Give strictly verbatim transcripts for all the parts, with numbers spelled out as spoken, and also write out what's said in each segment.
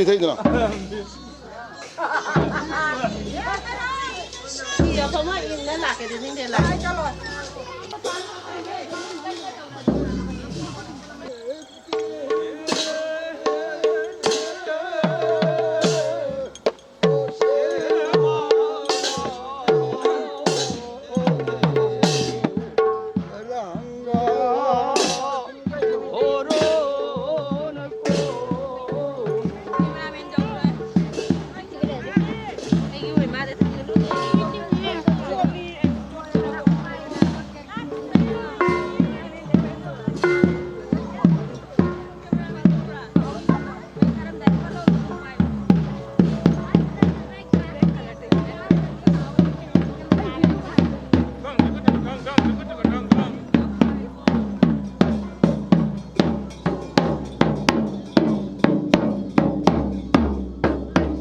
ꯏꯊꯩꯗꯅ꯫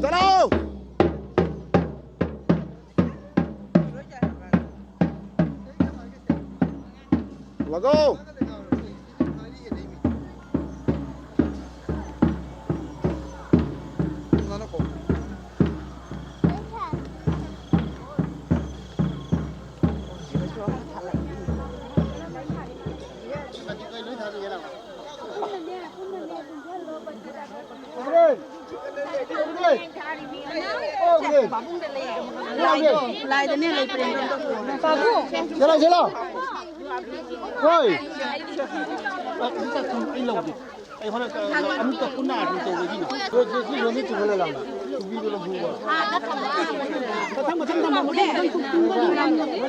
ꯆꯠꯂꯣ! ꯂꯥꯛꯑꯣ! ꯆꯦꯜꯂꯣ, ꯆꯦꯜꯂꯣ꯫ ꯍꯣꯏ꯫ ꯑꯩ ꯂꯧꯒꯦ꯫ ꯑꯩ ꯍꯣꯔꯦꯟ ꯑꯃꯨꯛꯇ ꯄꯨꯟꯅ ꯑꯗꯨꯝ ꯇꯧꯕꯒꯤꯅꯦ꯫ ꯃꯊꯪ, ꯃꯊꯪ ꯊꯝꯃꯣ, ꯃꯊꯪ, ꯃꯊꯪ꯫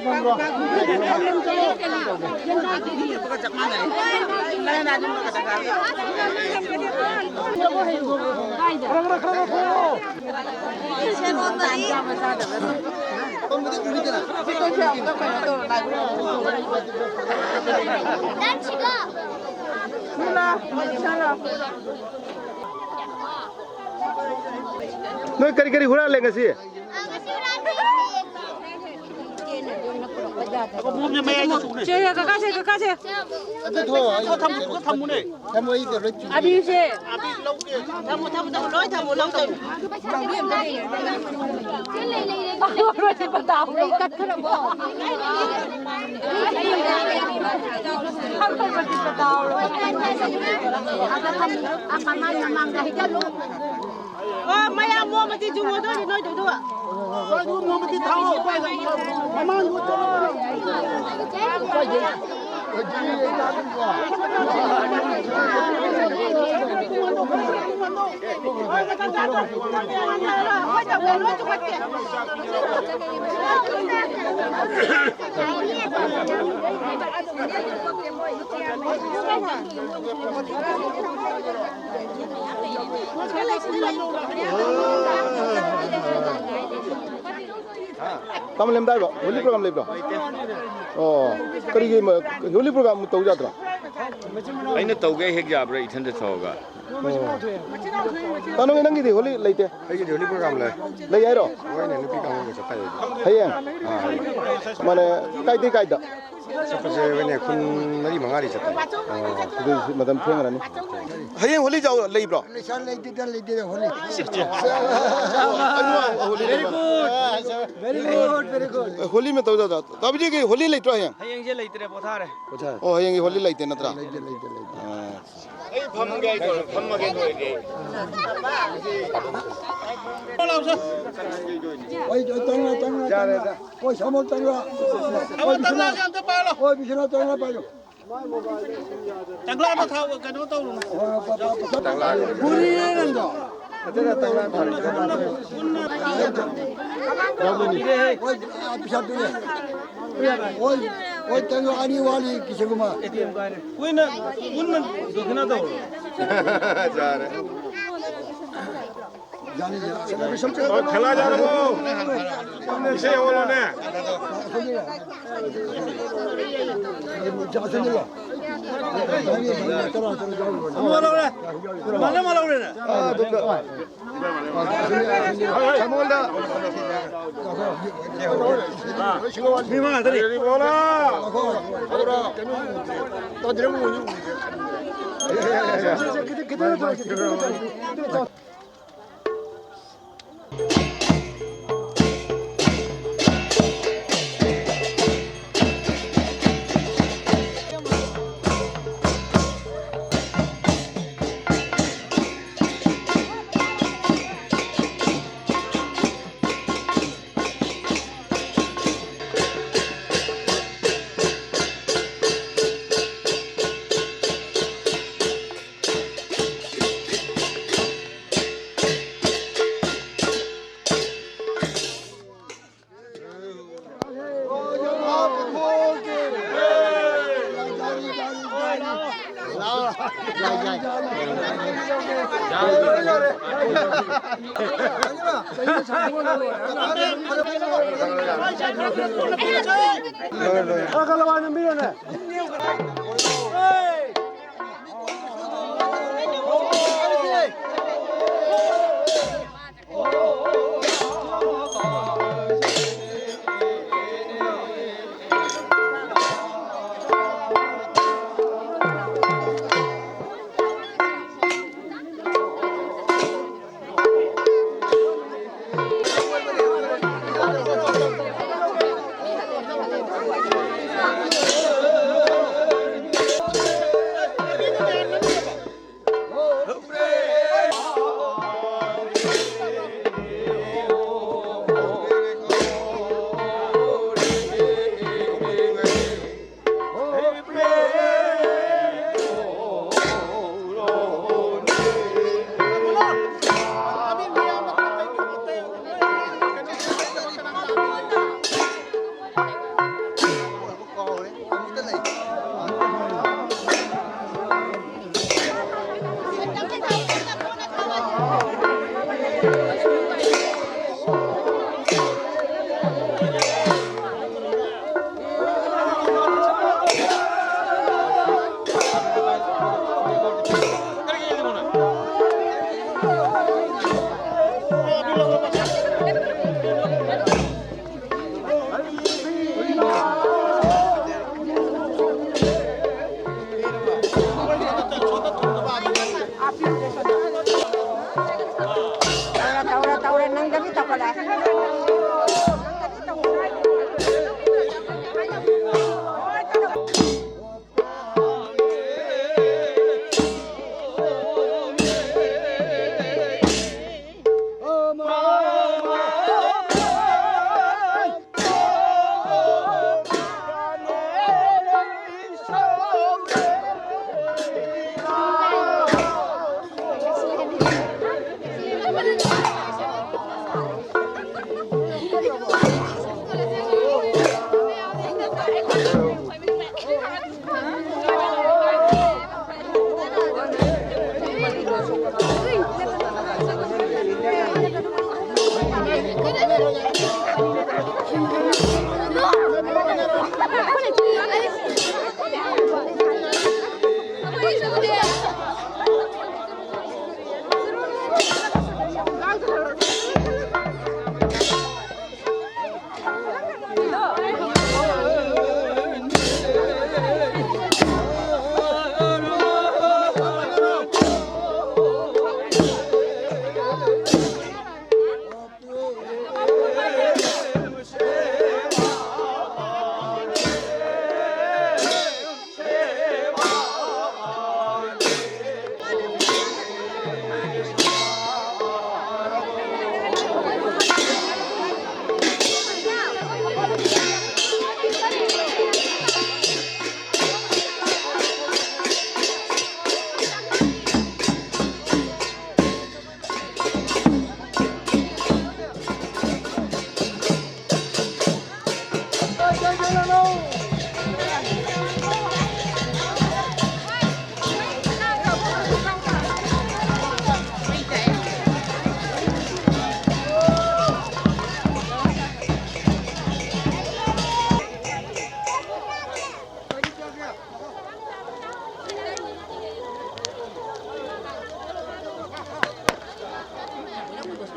ꯅꯣꯏ ꯀꯔꯤ ꯀꯔꯤ ꯍꯨꯔꯥꯜꯂꯦ ꯉꯁꯤ? ꯁꯦ, ꯀꯀꯥꯁꯦ, ꯀꯀꯥꯁꯦ꯫ ꯑꯗꯨ ꯊꯣꯛꯑꯣ, ꯑꯩ ꯊꯝꯃꯨ, ꯊꯝꯃꯨꯅꯦ꯫ ꯊꯝꯃꯣ, ꯑꯩ ꯂꯣꯏ ꯄꯤꯒꯦ꯫ ꯑꯕꯤꯁꯦ꯫ ꯑꯕꯤ ꯂꯧꯒꯦ꯫ ꯊꯝꯃꯣ, ꯊꯝꯃꯣ, ꯊꯝꯃꯣ, ꯂꯣꯏ ꯊꯝꯃꯣ, ꯂꯧ ꯊꯝꯃꯣ꯫ ꯑꯣ, ꯃꯌꯥꯝ ꯃꯣꯝ ꯃꯆꯤ ꯆꯨꯝꯃꯣ, ꯑꯗꯨ ꯑꯣꯏꯔꯗꯤ ꯅꯣꯏꯗꯨ ꯑꯗꯨꯒ꯫ ꯃꯃꯥꯡꯗ ꯆꯠꯂꯣ꯫ ꯇꯥꯃꯣ ꯂꯦꯝꯗꯥꯏꯕꯣ, ꯍꯣꯂꯤ ꯄ꯭ꯔꯣꯒ꯭ꯔꯥꯝ ꯂꯩꯕ꯭ꯔꯣ? ꯑꯣ, ꯀꯔꯤꯒꯤ ꯃ-, ꯍꯣꯂꯤ ꯄ꯭ꯔꯣꯒ꯭ꯔꯥꯝ ꯇꯧ ꯌꯥꯗ꯭ꯔꯣ? ꯑꯩꯅ ꯇꯧꯒꯦ ꯍꯦꯛ ꯌꯥꯕ꯭ꯔꯥ ꯏꯊꯟꯗ ꯊꯣꯛꯑꯒ? ꯑꯣ꯫ ꯇꯥꯅꯨ, ꯅꯪꯒꯤꯗꯤ ꯍꯣꯂꯤ ꯂꯩꯇꯦ? ꯑꯩꯒꯤꯗꯤ ꯍꯣꯂꯤ ꯄ꯭ꯔꯣꯒ꯭ꯔꯥꯝ ꯂꯩ꯫ ꯂꯩ ꯍꯥꯏꯔꯣ? ꯍꯣꯏꯅꯦ, ꯅꯨꯄꯤ ꯀꯥꯡꯕꯨꯒ ꯆꯠꯄ ꯌꯥꯏ꯫ ꯍꯌꯦꯡ? ꯑꯥ, ꯍꯌꯦꯡ꯫ ꯃꯥꯅꯦ, ꯀꯥꯏꯗꯩ ꯀꯥꯏꯗ? ꯆꯠꯄꯁꯦ ꯍꯣꯏꯅꯦ, ꯈꯨꯟ ꯃꯔꯤ ꯃꯉꯥꯗꯤ ꯆꯠꯄꯅꯦ꯫ ꯑꯣ, ꯑꯗꯨꯗꯤ ꯃꯇꯝ ꯊꯦꯡꯉꯔꯅꯤ꯫ ꯍꯌꯦꯡ ꯍꯣꯂꯤ ꯖꯥꯎ ꯂꯩꯕ꯭ꯔꯣ? ꯂꯩꯁꯥ ꯂꯩꯇꯦꯗ, ꯂꯩꯇꯦꯗ, ꯍꯣꯂꯤ꯫ ꯑꯣ, ꯑꯩ ꯅꯨꯡꯉꯥꯏꯕ ꯍꯣꯂꯤ ꯂꯩꯕ꯭ꯔꯣ? Very good, very good꯫ Holi ꯃꯇꯧ ꯖꯥꯎ ꯖꯥꯎ꯫ ꯇꯥꯕꯤꯖꯤꯒꯤ ꯍꯣꯂꯤ ꯂꯩꯇ꯭ꯔꯣ ꯍꯌꯦꯡ? ꯍꯌꯦꯡꯁꯦ ꯂꯩꯇ꯭ꯔꯦ, ꯄꯣꯊꯥꯔꯦ꯫ ꯑꯣ, ꯍꯌꯦꯡꯒꯤ ꯍꯣꯂꯤ ꯂꯩꯇꯦ ꯅꯠꯇ꯭ꯔꯥ? ꯂꯩꯇꯦ, ꯂꯩꯇꯦ, ꯂꯩꯇꯦ꯫ ꯑꯥ꯫ ꯑꯩ ꯐꯝꯃꯒꯦ ꯍꯥꯏꯗꯣ, ꯐꯝꯃꯒꯦ ꯍꯥꯏꯗꯣ ꯑꯩꯗꯤ꯫ ꯑꯩ, ꯑꯩ ꯇꯪꯂꯥ, ꯇꯪꯂꯥ, ꯇꯪꯂꯥ꯫ ꯍꯣꯏ, ꯁꯥꯃꯣꯜ ꯇꯪꯂꯥ꯫ ꯍꯣꯏ, ꯕꯤꯁ꯭ꯋꯥꯅꯥꯊ꯫ ꯍꯣꯏ, ꯕꯤꯁ꯭ꯋꯥꯅꯥꯊ ꯇꯪꯂꯥ ꯄꯥꯏꯌꯨ꯫ ꯇꯪꯂꯥꯗ ꯊꯥꯎ, ꯀꯩꯅꯣ ꯇꯧꯔꯨꯅꯨ꯫ ꯍꯣꯏ, ꯄ-, ꯄ-, ꯄ-, ꯄꯨꯔꯤꯅꯦ ꯅꯪꯗꯣ꯫ ꯍꯣꯏ, ꯑ, ꯄꯩꯁꯥ ꯄꯤꯔꯦ꯫ ꯍꯣꯏ, ꯍꯣꯏ, ꯇꯪꯂꯥ ꯑꯅꯤ ꯋꯥꯠꯂꯤ, ꯀꯤꯁꯟ ꯀꯨꯃꯥꯔ꯫ ꯀꯨꯏꯅ ꯄꯨꯟꯅ ꯗꯈꯤꯅꯥ ꯇꯧꯔꯣ꯫ ꯌꯥꯔꯦ꯫ ꯑꯣ, ꯈꯦꯂꯥ ꯌꯥꯔꯕꯣ? ꯏꯁꯩ ꯍꯧꯔꯣꯅꯦ꯫ ꯑꯃ ꯂꯧꯔꯦ꯫ ꯃꯥꯅ ꯑꯃ ꯂꯧꯔꯦꯅꯦ꯫ ꯁꯥꯃꯣꯜꯗ꯫ ꯃꯤ ꯃꯉꯥ ꯇꯅꯤ꯫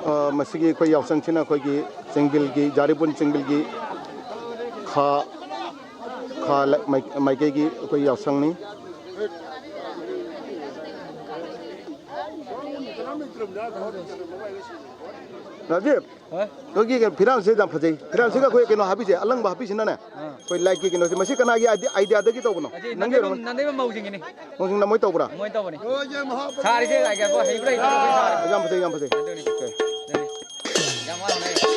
ꯑ, ꯃꯁꯤꯒꯤ ꯑꯩꯈꯣꯏ ꯌꯥꯎꯁꯪꯁꯤꯅ ꯑꯩꯈꯣꯏꯒꯤ ꯆꯤꯡꯕꯤꯜꯒꯤ, ꯖꯥꯔꯤꯄꯨꯟ ꯆꯤꯡꯕꯤꯜꯒꯤ ꯈꯥ, ꯈꯥ ꯂ-, ꯃꯥꯏ-, ꯃꯥꯏꯀꯩꯒꯤ ꯑꯩꯈꯣꯏ ꯌꯥꯎꯁꯪꯅꯤ꯫ ꯔꯥꯖꯤꯞ, ꯍꯣꯏ꯫ ꯅꯣꯏꯒꯤ ꯀꯩꯅꯣ, ꯐꯤꯔꯥꯜꯁꯦ ꯌꯥꯝ ꯐꯖꯩ꯫ ꯐꯤꯔꯥꯜꯁꯤꯒ ꯑꯩꯈꯣꯏ ꯀꯩꯅꯣ ꯍꯥꯞꯄꯤꯁꯦ, ꯑꯂꯪꯕ ꯍꯥꯞꯄꯤꯁꯤꯅꯅꯦ, ꯑꯥ꯫ ꯑꯩꯈꯣꯏ ꯂꯥꯏꯠꯀꯤ ꯀꯩꯅꯣꯁꯦ, ꯃꯁꯤ ꯀꯅꯥꯒꯤ ꯑꯥꯏꯗꯤ-, ꯑꯥꯏꯗꯤꯌꯥꯗꯒꯤ ꯇꯧꯕꯅꯣ? ꯑꯁꯤ ꯅꯪꯒꯤ ꯅꯟꯗꯩꯕꯝ, ꯑꯣꯏꯔꯝꯒꯅꯤ? ꯅꯟꯗꯩꯕꯝ ꯃꯧꯁꯤꯡꯒꯤꯅꯤ꯫ ꯃꯧꯁꯤꯡꯅ ꯃꯣꯏ ꯇꯧꯕ꯭ꯔꯥ? ꯃꯣꯏ ꯇꯧꯕꯅꯤ꯫ ꯁꯥꯔꯤꯁꯦ ꯀꯩ ꯍꯥꯏꯕ, ꯍꯩꯕ꯭ꯔꯥ ꯍꯩꯇꯕ꯭ꯔꯥ ꯑꯩꯈꯣꯏ ꯁꯥꯔꯦ꯫ ꯌꯥꯝ ꯐꯖꯩ, ꯌꯥꯝ ꯐꯖꯩ꯫ ꯑꯗꯨꯅꯤ꯫ ꯑꯣꯀꯦ꯫ ꯑꯗꯨꯅꯤ꯫ ꯌꯥꯝ ꯋꯥꯅ ꯍꯣꯠꯅꯔꯤ꯫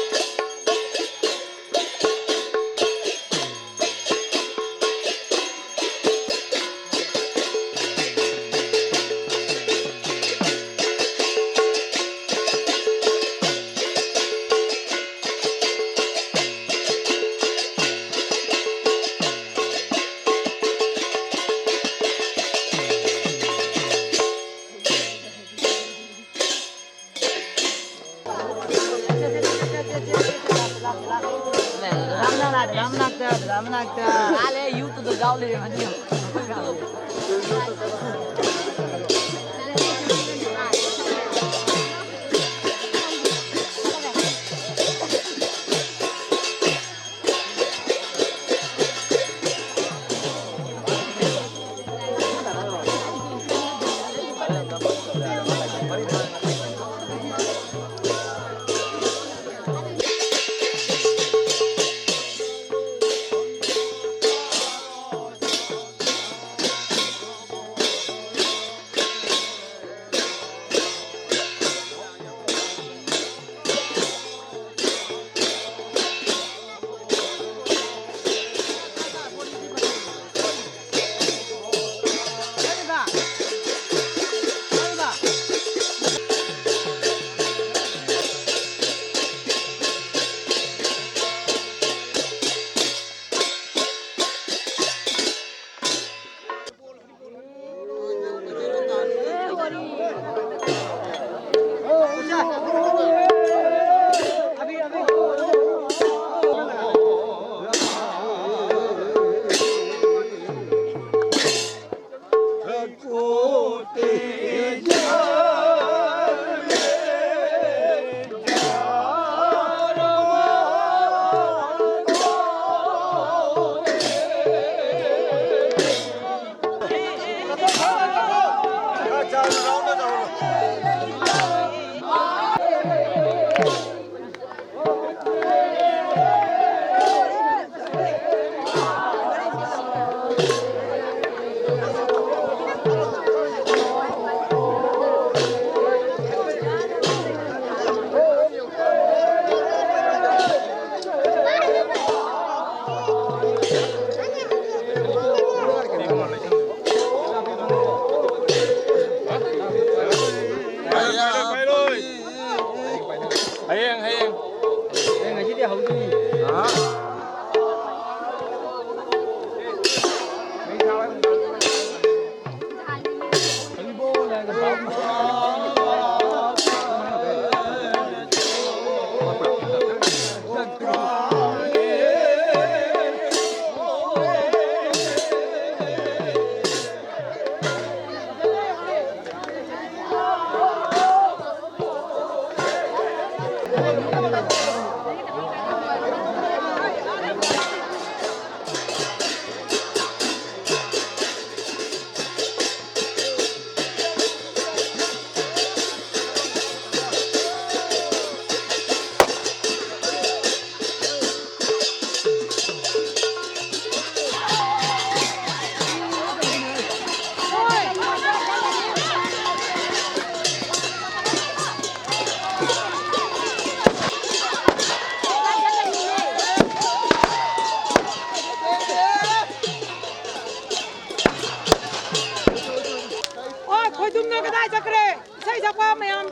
ꯋꯥ ꯃꯌꯥꯝ꯫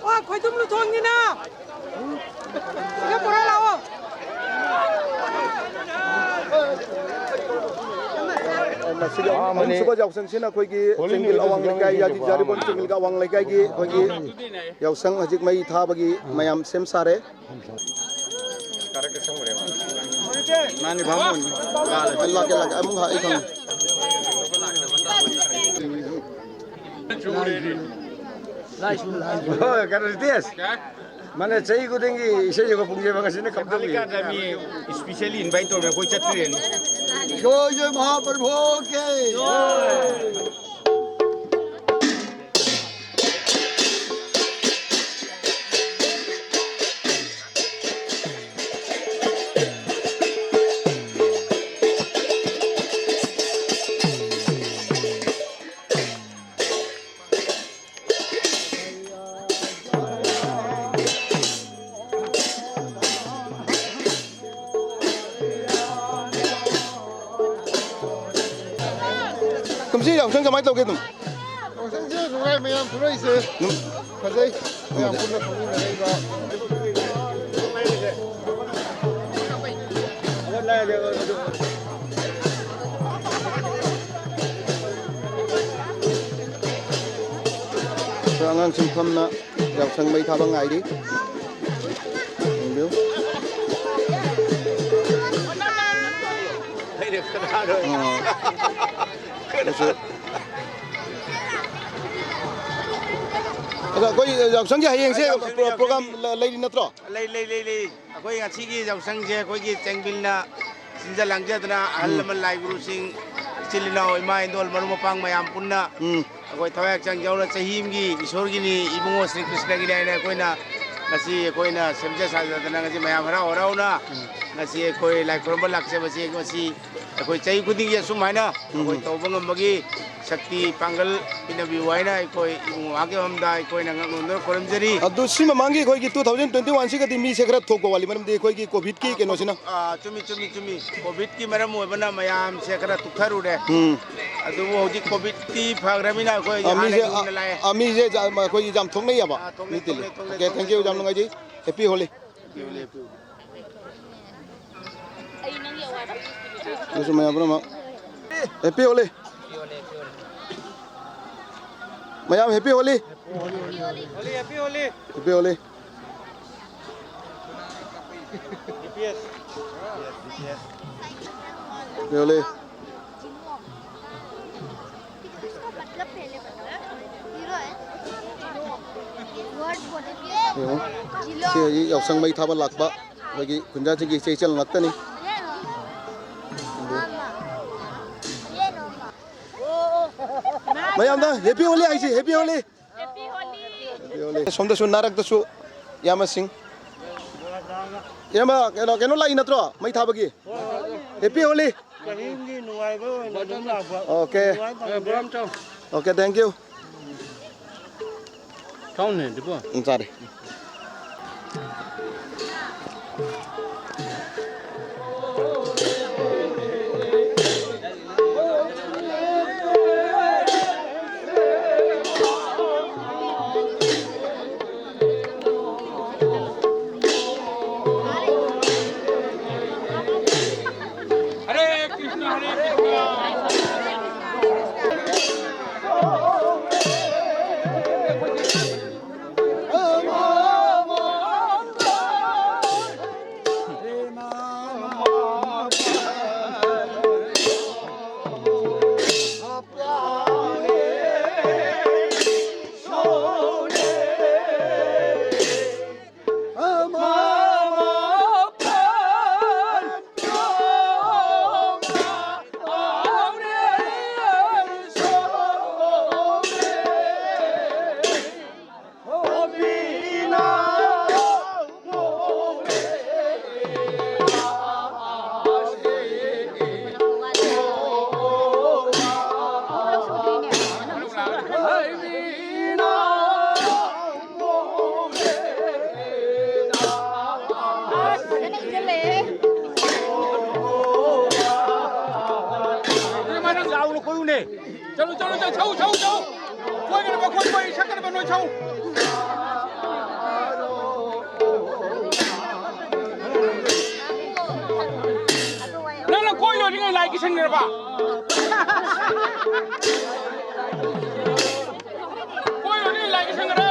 ꯋꯥ ꯈꯣꯏꯗꯨꯝ ꯂꯨꯊꯣꯡꯅꯤꯅ꯫ ꯁꯤꯗ ꯄꯨꯔ ꯂꯥꯛꯑꯣ꯫ ꯃꯁꯤꯒꯤ ꯑꯍꯨꯝꯁꯨꯕ ꯌꯥꯎꯁꯪꯁꯤꯅ ꯑꯩꯈꯣꯏꯒꯤ ꯆꯤꯡꯒꯤꯜ ꯑꯋꯥꯡ ꯂꯩꯀꯥꯏ, ꯌꯥꯔꯤꯄꯣꯛ ꯆꯤꯡꯒꯤꯜ ꯑꯋꯥꯡ ꯂꯩꯀꯥꯏꯒꯤ ꯑꯩꯈꯣꯏꯒꯤ ꯌꯥꯎꯁꯪ ꯍꯧꯖꯤꯛ ꯃꯩ ꯊꯥꯕꯒꯤ ꯃꯌꯥꯝ ꯁꯦꯝ ꯁꯥꯔꯦ꯫ ꯃꯥꯅꯤ ꯚꯥꯃꯣꯟ꯫ ꯂꯥꯛꯀꯦ, ꯂꯥꯛꯀꯦ, ꯑꯃꯨꯛ ꯍꯥꯏ, ꯑꯩ ꯈꯪꯉꯦ꯫ ꯍꯣꯏ, ꯀꯩꯅꯣ, ꯔꯤꯇꯦꯁ꯫ ꯃꯥꯅꯦ, ꯆꯍꯤ ꯈꯨꯗꯤꯡꯒꯤ ꯏꯁꯩ ꯁꯛꯄ ꯄꯨꯡꯁꯦ ꯉꯁꯤꯅ ꯀꯝꯗꯧꯔꯤ? ꯀꯥꯂꯤꯀꯥꯗ ꯃꯤ specially invite ꯇꯧꯔꯒ ꯑꯩꯈꯣꯏ ꯆꯠꯇ꯭ꯔꯦꯅꯦ꯫ ꯖꯣꯏ ꯖꯣꯏ ꯃꯍꯥꯄ꯭ꯔꯚꯨ ꯀꯤ꯫ ꯀꯨꯝꯁꯤ ꯌꯥꯎꯁꯪ ꯀꯃꯥꯏꯅ ꯇꯧꯒꯦ ꯑꯗꯨꯝ? ꯌꯥꯎꯁꯪꯁꯦ ꯅꯨꯡꯉꯥꯏ, ꯃꯌꯥꯝ ꯊꯣꯛꯂꯛꯏꯁꯦ꯫ ꯎꯝ꯫ ꯐꯖꯩ꯫ ꯃꯌꯥꯝ ꯄꯨꯟꯅ ꯐꯝꯃꯤꯟꯅꯔꯛꯏꯕ꯫ ꯑꯩꯈꯣꯏ ꯑꯉꯥꯡꯁꯤꯡ ꯐꯝꯅ ꯌꯥꯎꯁꯪ ꯃꯩ ꯊꯥꯕ ꯉꯥꯏꯔꯤ꯫ ꯌꯦꯡꯕꯤꯌꯨ꯫ ꯑꯥ꯫ ꯑꯗꯨꯁꯨ꯫ ꯑꯗꯣ ꯑꯩꯈꯣꯏ ꯌꯥꯎꯁꯪꯒꯤ ꯍꯌꯦꯡꯁꯦ ꯌꯥꯎꯁꯪꯒꯤ, ꯄ꯭ꯔꯣ-, ꯌꯥꯎꯁꯪꯒꯤ꯫ ꯄ꯭ꯔꯣꯒ꯭ꯔꯥꯝ ꯂ-, ꯂꯩꯔꯤ ꯅꯠꯇ꯭ꯔꯣ? ꯂꯩ, ꯂꯩ, ꯂꯩ, ꯂꯩ꯫ ꯑꯩꯈꯣꯏ ꯉꯁꯤꯒꯤ ꯌꯥꯎꯁꯪꯁꯦ ꯑꯩꯈꯣꯏꯒꯤ ꯆꯦꯡꯕꯤꯜꯅ ꯁꯤꯟꯖ ꯂꯥꯡꯖꯗꯅ ꯑꯍꯜ ꯎꯝ꯫ ꯂꯃꯟ ꯂꯥꯏ ꯒꯨꯔꯨꯁꯤꯡ, ꯏꯆꯤꯜ ꯏꯅꯥꯎ, ꯏꯃꯥ ꯏꯟꯗꯣꯜ, ꯃꯔꯨꯞ ꯃꯄꯥꯡ ꯃꯌꯥꯝ ꯄꯨꯟꯅ ꯎꯝ꯫ ꯑꯩꯈꯣꯏ ꯊꯋꯥꯏ ꯍꯛꯆꯥꯡ ꯌꯥꯎꯅ ꯆꯍꯤ ꯑꯃꯒꯤ ꯏꯁꯣꯔꯒꯤꯅꯤ, ꯏꯕꯨꯡꯉꯣ ꯁ꯭ꯔꯤ ꯀ꯭ꯔꯤꯁꯅꯒꯤꯅꯤ ꯍꯥꯏꯅ ꯑꯩꯈꯣꯏꯅ ꯉꯁꯤ ꯑꯩꯈꯣꯏꯅ ꯁꯦꯝꯖ ꯁꯥꯖꯗꯅ ꯉꯁꯤ ꯃꯌꯥꯝ ꯍꯔꯥꯎ ꯍꯔꯥꯎꯅ ꯎꯝ꯫ ꯉꯁꯤ ꯑꯩꯈꯣꯏ ꯂꯥꯏ ꯈꯨꯔꯨꯝꯕ ꯂꯥꯛꯆꯕꯁꯤ ꯉꯁꯤ ꯑꯩꯈꯣꯏ ꯆꯍꯤ ꯈꯨꯗꯤꯡꯒꯤ ꯑꯁꯨꯝ ꯍꯥꯏꯅ ꯑꯩꯈꯣꯏ ꯎꯝ꯫ ꯇꯧꯕ ꯉꯝꯕꯒꯤ ꯁꯛꯇꯤ ꯄꯥꯡꯒꯜ ꯄꯤꯅꯕꯤꯌꯨ ꯍꯥꯏꯅ ꯑꯩꯈꯣꯏ ꯏꯕꯨꯡ ꯃꯃꯥꯒꯤ ꯃꯐꯝꯗ ꯑꯩꯈꯣꯏꯅ ꯉꯛ ꯅꯣꯟꯗꯨꯅ ꯈꯨꯔꯨꯝꯖꯔꯤ꯫ ꯑꯗꯨ ꯁꯤ ꯃꯃꯥꯡꯒꯤ ꯑꯩꯈꯣꯏꯒꯤ two thousand twenty one ꯁꯤꯒꯗꯤ ꯃꯤꯁꯦ ꯈꯔ ꯊꯣꯛꯄ ꯋꯥꯠꯂꯤ, ꯃꯔꯝꯗꯤ ꯑꯩꯈꯣꯏꯒꯤ COVID ꯀꯤ ꯑꯥ, ꯀꯩꯅꯣꯁꯤꯅ꯫ ꯑꯥ, ꯆꯨꯝꯃꯤ, ꯆꯨꯝꯃꯤ, ꯆꯨꯝꯃꯤ꯫ COVID ꯀꯤ ꯃꯔꯝ ꯑꯣꯏꯕꯅ ꯃꯌꯥꯝꯁꯦ ꯈꯔ ꯇꯨꯞꯊꯔꯨꯔꯦ꯫ ꯎꯝ꯫ ꯑꯗꯨꯕꯨ ꯍꯧꯖꯤꯛ COVID ꯇꯤ ꯐꯈ꯭ꯔꯃꯤꯅ ꯑꯩꯈꯣꯏ ꯑꯥ, ꯃꯤꯁꯦ, ꯍꯥꯟꯅꯒꯤ ꯒꯨꯝꯅ ꯑꯥ, ꯂꯥꯛꯑꯦ꯫ ꯑꯥ, ꯃꯤꯁꯦ ꯖꯥ-, ꯑꯩꯈꯣꯏꯒꯤ ꯌꯥꯝ ꯊꯣꯛꯅꯩꯌꯦꯕ꯫ ꯑꯥ, ꯊꯣꯛꯅꯩ, ꯃꯤ ꯇꯤꯜꯂꯤ꯫ ꯊꯣꯛꯅꯩ, ꯊꯣꯛꯅꯩ, OK, ꯊꯣꯛꯅꯩ, thank you, ꯌꯥꯝ ꯊꯣꯛꯅꯩ꯫ ꯅꯨꯡꯉꯥꯏꯖꯩ꯫ Happy Holi꯫ Happy Holi, happy Holi꯫ ꯑꯗꯨꯁꯨ ꯃꯌꯥꯝ ꯄꯨꯝꯅꯃꯛ Happy Holi꯫ ꯃꯌꯥꯝ Happy Holi꯫ Holi, happy Holi꯫ Happy Holi꯫ Happy Holi꯫ ꯌꯦꯡꯉꯨ꯫ ꯁꯤ ꯍꯧꯖꯤꯛ ꯌꯥꯎꯁꯪ ꯃꯩ ꯊꯥꯕ ꯂꯥꯛꯄ ꯑꯩꯈꯣꯏꯒꯤ ꯈꯨꯟꯖꯥꯁꯤꯡꯒꯤ ꯏꯆꯦ ꯏꯆꯜ ꯉꯥꯛꯇꯅꯤ꯫ ꯃꯌꯥꯝꯗ Happy Holi ꯍꯥꯏꯁꯤ, Happy Holi꯫ Happy Holi꯫ Happy Holi꯫ ꯁꯣꯝꯗꯁꯨ ꯅꯥꯔꯛꯇꯁꯨ ꯏꯌꯥꯝꯕꯁꯤꯡ꯫ ꯏꯌꯥꯝꯕ, ꯀꯩꯅꯣ, ꯀꯩꯅꯣ ꯂꯥꯛꯏ ꯅꯠꯇ꯭ꯔꯣ? ꯃꯩ ꯊꯥꯕꯒꯤ? Happy Holi꯫ ꯆꯍꯤ ꯑꯃꯒꯤ ꯅꯨꯡꯉꯥꯏꯕ ꯑꯣꯏꯅ ꯑꯗꯨꯝ ꯂꯥꯛꯄ꯫ OK꯫ ꯅꯨꯡꯉꯥꯏ ꯐꯪꯗ꯭ꯔꯦ꯫ OK, thank you꯫ ꯆꯥꯎꯅꯦ, ꯑꯗꯨꯕꯣ꯫ ꯎꯝ, ꯆꯥꯔꯦ꯫ ꯀꯣꯏꯌꯨꯅꯦ꯫ ꯆꯠꯂꯨ, ꯆꯠꯂꯨ, ꯆꯠꯂꯨ, ꯁꯧ, ꯁꯧ, ꯁꯧ꯫ ꯀꯣꯏꯒꯅꯕ, ꯀꯣꯏ, ꯀꯣꯏ, ꯁꯛꯀꯅꯕ ꯅꯣꯏ ꯁꯧ꯫ ꯅꯪꯅ ꯀꯣꯏ ꯂꯣꯏꯔꯤꯉꯩ ꯂꯥꯏ ꯀꯤꯁꯟꯈ꯭ꯔꯕ? ꯀꯣꯏ ꯂꯣꯏꯔꯤꯉꯩ ꯂꯥꯏ ꯀꯤꯁꯟꯈ꯭ꯔꯦ꯫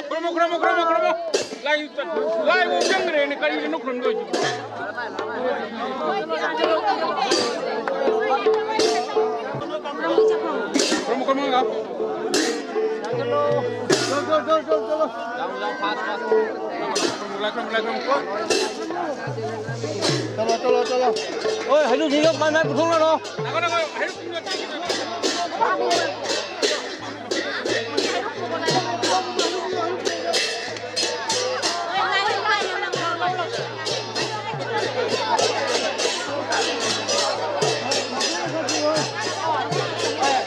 ꯈꯨꯔꯨꯝꯃꯣ, ꯈꯨꯔꯨꯝꯃꯣ, ꯈꯨꯔꯨꯝꯃꯣ, ꯈꯨꯔꯨꯝꯃꯣ꯫ ꯂꯥꯏ, ꯂꯥꯏꯕꯨ ꯆꯪꯈ꯭ꯔꯦꯅꯦ, ꯀꯔꯤꯒꯤꯅꯣ ꯈꯨꯔꯨꯝꯗꯣꯏꯁꯤꯕꯨ? ꯈꯨꯔꯨꯝꯃꯣ, ꯈꯨꯔꯨꯝꯃꯣ, ꯂꯥꯛꯑꯣ꯫ ꯂꯥꯏ ꯈꯨꯔꯨꯝꯃꯣ, ꯂꯥꯏ ꯈꯨꯔꯨꯝꯃꯣ꯫ ꯆꯠꯂꯣ, ꯆꯠꯂꯣ, ꯆꯠꯂꯣ꯫ ꯍꯣꯏ, ꯍꯩꯅꯧꯁꯤꯡꯗꯣ ꯃꯥꯏ ꯃꯥꯏ ꯄꯨꯊꯣꯛꯅꯔꯣ꯫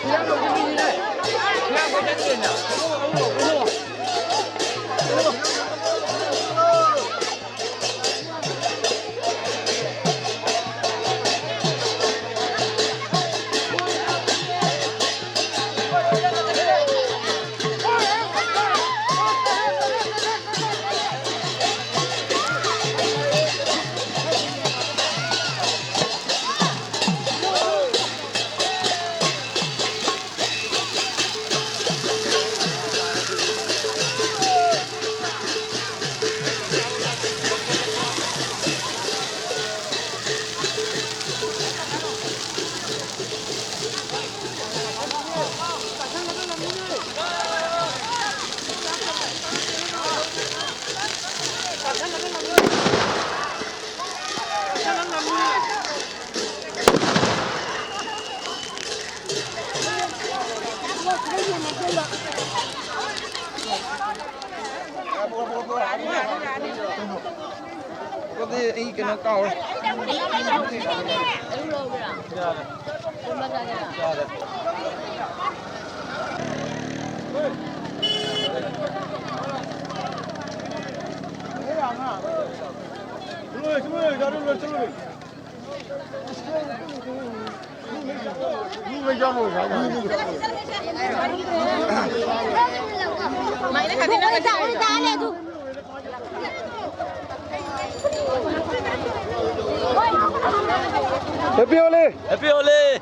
ꯉꯥꯏꯈꯣ, ꯉꯥꯏꯈꯣ, ꯍꯩꯅꯧꯁꯤꯡꯗꯣ ꯑꯩ ꯀꯩꯅꯣ ꯀꯥꯎꯔꯦ꯫ Happy Holi! Happy Holi!